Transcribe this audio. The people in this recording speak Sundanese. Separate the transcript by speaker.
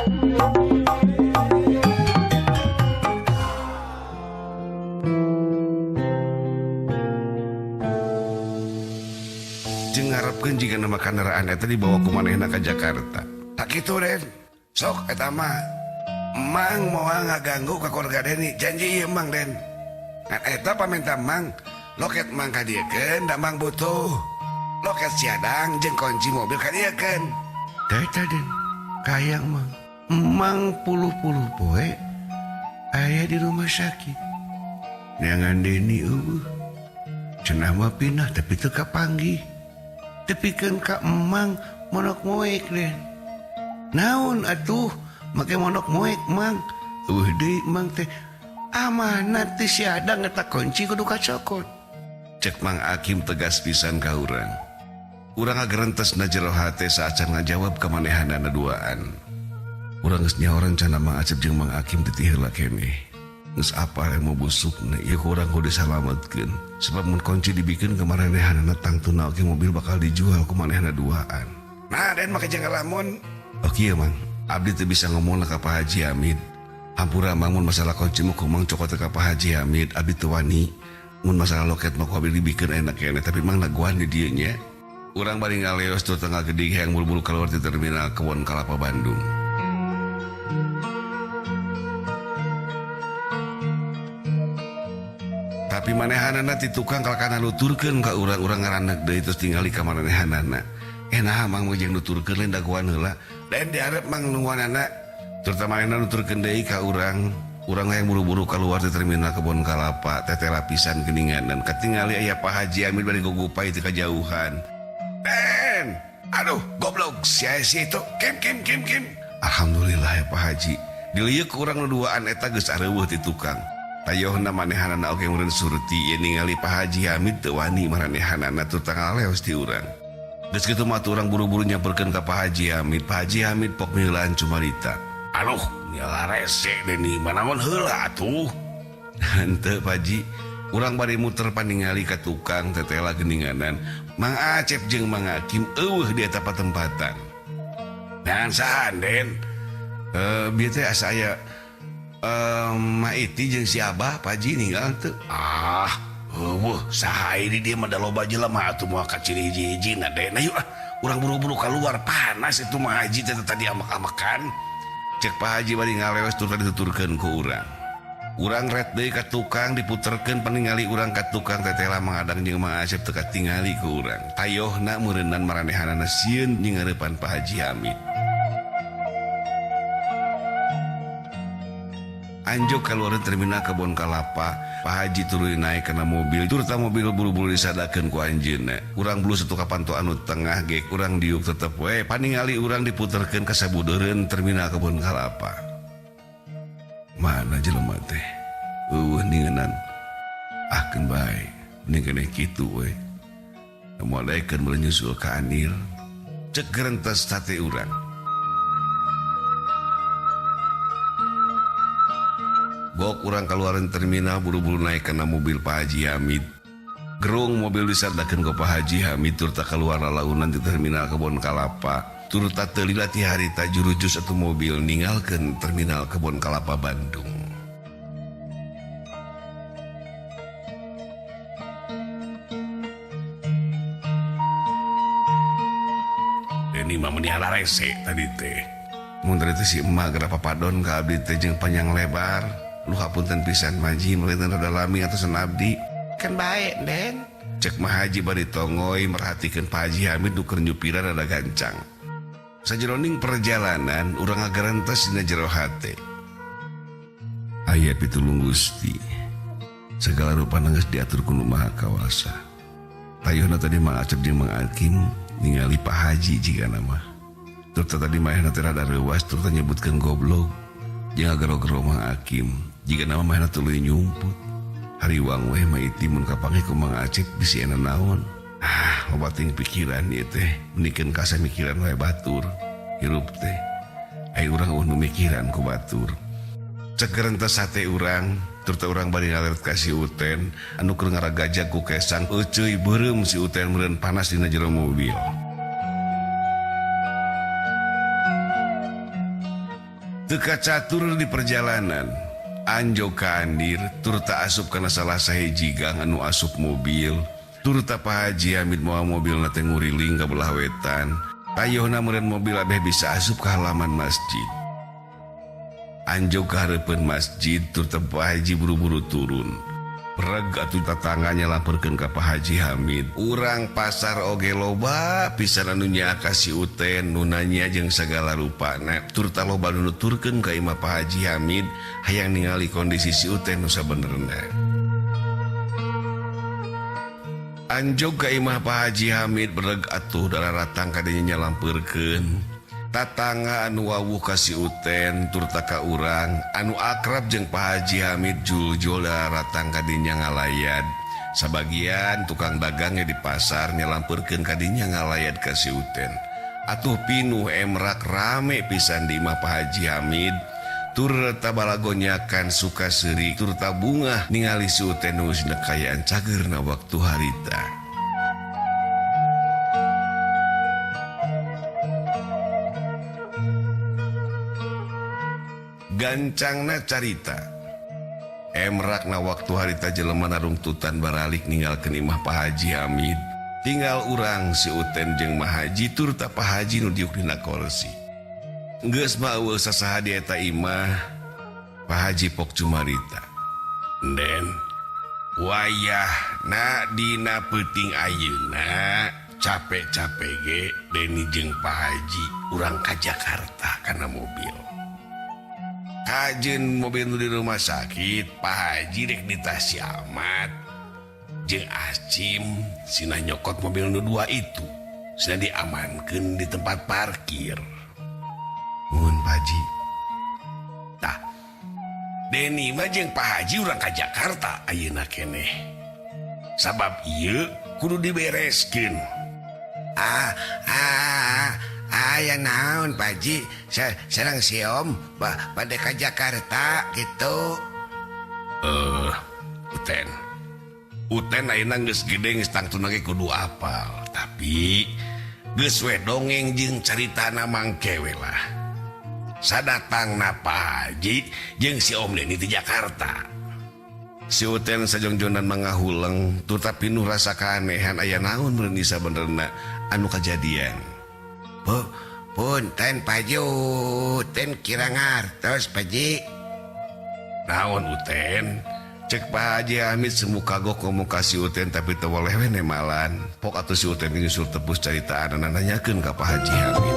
Speaker 1: Jeung ngarepkeun jiga nama kendaraan eta dibawa ku manehna ka Jakarta. Tak kitu Den. Sok eta mah. Mang moal ngaganggu ka keluarga Deni, janji ieu Mang Den. Ngan eta pamenta Mang, loket Mang kadieukeun da Mang butuh. Loket siadang jeung kunci mobil kadieukeun. Eta Den, kayang Mang. Mang puluh-puluh poe aya di rumah sakit. Neangan Deni eueuh. Cenah mah pindah tapi teu kapanggih. Tepikeun ka Emang monok moek Den. Naon atuh make monok moek Mang? Eueuh deui Mang teh. Amanat teh si Adang eta kunci kudu kacokot. Cek Mang Akim tegas pisan ka urang. Urang ngagerentes na jero hate saacan ngajawab ka manehanana duaan. Urang geus nyaho rencana Mang Acep jeung Mang Akim teu heula keneh. Geus apal ilmu busukna ieu ku urang kudu disalametkeun. Sebab mun kunci dibikeun ka manehanana tangtuna oge mobil bakal dijual ku manehna duaan. Nah, Den make jeung ngalamun. Oke Mang, abdi teu bisa ngomong ka Pak Haji Hamid. Hampura Mang mun masalah kunci mah ku Mang cokot ka Pak Haji Hamid, abdi teu wani. Mun masalah loket mah ku abdi dibikeun enak keneh, tapi Mang laguan di dieu nya. Urang bari ngaleos tur tengah gede hayang buru-buru keluar di terminal Kebon Kalapa Bandung. Tapi manehanana ti tukang kalakana nuturkeun ka urang-urang ngaranek deui terus tingali ka manehanana. Naha Mang mah jeung nuturkeun lain dagoan heula. Lain diharep Mang nungguanana. Terutama manehna nuturkeun deui ka urang. Urang hayang buru-buru keluar di terminal Kebon Kalapa, teteh lapisan geuningan katingali aya Pak Haji Hamid bari gogopai teu kajauhan. Den, aduh goblok sia si itu. Kim kim kim kim. Alhamdulillah ya Pak Haji. Dilieuk ku urang nu duaan eta geus areuweuh ti tukang. Tayohna manehanana oge meureun surti ieu ningali Pak Haji Hamid teu wani maranehanana tur tangaleos ti urang. Geus kitu mah urang buru-buru nyamperkeun ka Pak Haji Hamid. Pak Haji Hamid pok miheulaan cumarita. Aduh, rese Deni manaon heula atuh. Henteu Pak Haji, urang bari muter paningali ka tukang tetela geuninganan. Mang Acep jeung Mang Hakim eueuh di eta patempatan. Neangan saha Den? Bieu teh asa aya Ma Iti jeung si Abah Pak Haji ninggal teu? Ah, eueuh saha di dieu mah da loba jelema atuh moal kaciri hiji-hijina Den. Ayo ah, urang buru-buru keluar panas itu mah Haji teh tadi amak-amakan. Cek Pak Haji bari ngaleos tur dituturkeun ku urang. Urang ret deui ka tukang diputerkeun paningali urang ka tukang tetela Mang Adang jeung Mang Asep teu katingali ku urang. Tayohna meureunnan maranehanana sieun jeung ngarepan Pak Haji Hamid. Anjuk keluar terminal Kebon Kalapa, Pak Haji tuluy naik kana mobil, turta mobil buru-buru disadakeun ku anjeunna. Urang bulu satu kapanto anu tengah ge urang diuk tetep we paningali urang diputerkeun ka sabudeureun terminal Kebon Kalapa. Mana jelema teh? Eueuh ningenan. Ah keun bae, mending keneh kitu we. Moal daekeun meuli nyusul ka Anir. Cek gerentes hate urang. Gok urang keluaran terminal buru-buru naik kana mobil Pak Haji Hamid. Gerung mobil disadakeun ku Pak Haji Hamid turta keluar lalaunan di terminal Kebon Kalapa. Turta teu lila ti harita jurujus atuh mobil ninggalkeun terminal Kebon Kalapa Bandung. Deni mah meuni rese tadi teh. Mun tadi teh si emak geura papadon ka abdi teh jeung panjang lebar. Lu hapunten pisan Maji meureun rada lami atosan abdi. Kan bae Den. Cek Mah Haji bari tongoy merhatikeun Pak Haji Hamid nu keur nyupiran rada gancang. Sajeroning perjalanan urang ngagerentes dina jero hate. Aya pitulung Gusti. Segala rupana geus diatur ku Nu Maha Kawasa. Tayohna tadi Mang Acep jeung Mang Akim ningali Pak Haji jigana mah. Turta tadi manehna teh rada reuwas turta nyebutkeun goblok. Jeung ngagero-gero Mang Akim jigana mah manehna tuluy nyumput. Hariwang weh Ma Iti mun kapanggih ku Mang Acep bisi aya naon. Ah, loba teuing pikiran ieu teh, mendingkeun kasa mikiran wae batur. Hirup teh. Ai urang eueuh nu mikiran ku batur. Cek gerentes hate urang, turta urang bari ngaleret ka si Uten anu keur ngaragajag ku kesang euceuy beureum si Uten meureun panas dina jero mobil. Teu kacatur di perjalanan Anjo ka andir turta asup kana salah sahiji gang anu asup mobil turta Pak Haji Hamid mawa mobilna teh nguriling ka belah wetan tayohna meureun mobil abeh bisa asup ka halaman masjid. Anjo ka hareupeun masjid turta Pak Haji buru-buru turun. Reg atuh tatangganya lamperkeun ka Pak Haji Hamid. Urang pasar oge loba pisan anu nyaah ka si Uten nu nanya jeung sagala rupana turta loba nu nuturkeun ka imah Pak Haji Hamid hayang ningali kondisi si Uten nu sabenerna. Anjog ka imah Pak Haji Hamid bereg atuh dararatang kadinya nyalampeurkeun. Tatangga anu wawuh ka si Uten turta ka urang anu akrab jeung Pak Haji Hamid juljul ratang kadinya ngalayat. Sabagian tukang dagangnya di pasar nyalampeurkeun kadinya ngalayat ka si Uten. Atuh pinuh emrak rame pisan di imah Pak Haji Hamid turta balagonyakan suka seuri turta bungah ningali si Uten nu geus nekayaan cageurna waktu harita. Gancangna carita emrakna waktu harita jelema narungtutan baralik ninggalkeun imah Pak Haji Hamid. Tinggal urang si Uten jeung Mahaji turta Pak Haji nu diuk dina kursi. Geus mah eueuh sasaha di eta imah Pak Haji pok cumarita. Den wayahna dina peuting ayeuna capek-capek ge Deni jeung Pak Haji urang ka Jakarta kana mobil. Kajen mobil nu di rumah sakit Pak Haji rek ditasiamat jeung Acim sina nyokot mobil nu dua itu sina diamankeun di tempat parkir. Mun Pak Haji. Tah Deni mah jeung Pak Haji urang ka Jakarta ayeuna keneh. Sabab ieu kudu dibereskeun.
Speaker 2: Aya naon Pak Haji sareng si Om bade ka Jakarta gitu.
Speaker 1: Uten. Uten ayeuna geus gede geus tangtuna ge kudu apal, tapi geus we dongeng jeung caritana mangke we lah. Sadatangna Pak Haji jeung si Om Deni di Jakarta. Si Uten sajongjonan mangahuleng turta pinuh rasa keanehan aya naon meureun sabenerna anu kajadian.
Speaker 2: Punten Pak Haji Uten kira ngartos Pak Haji.
Speaker 1: Naon Uten? Cek Pak Haji Hamid semu kagok ngomong ka si Uten tapi teu boleh we nemalan. Pok atuh si Uten nyusul tebus caritaan nanyakeun ka Pak Haji Hamid.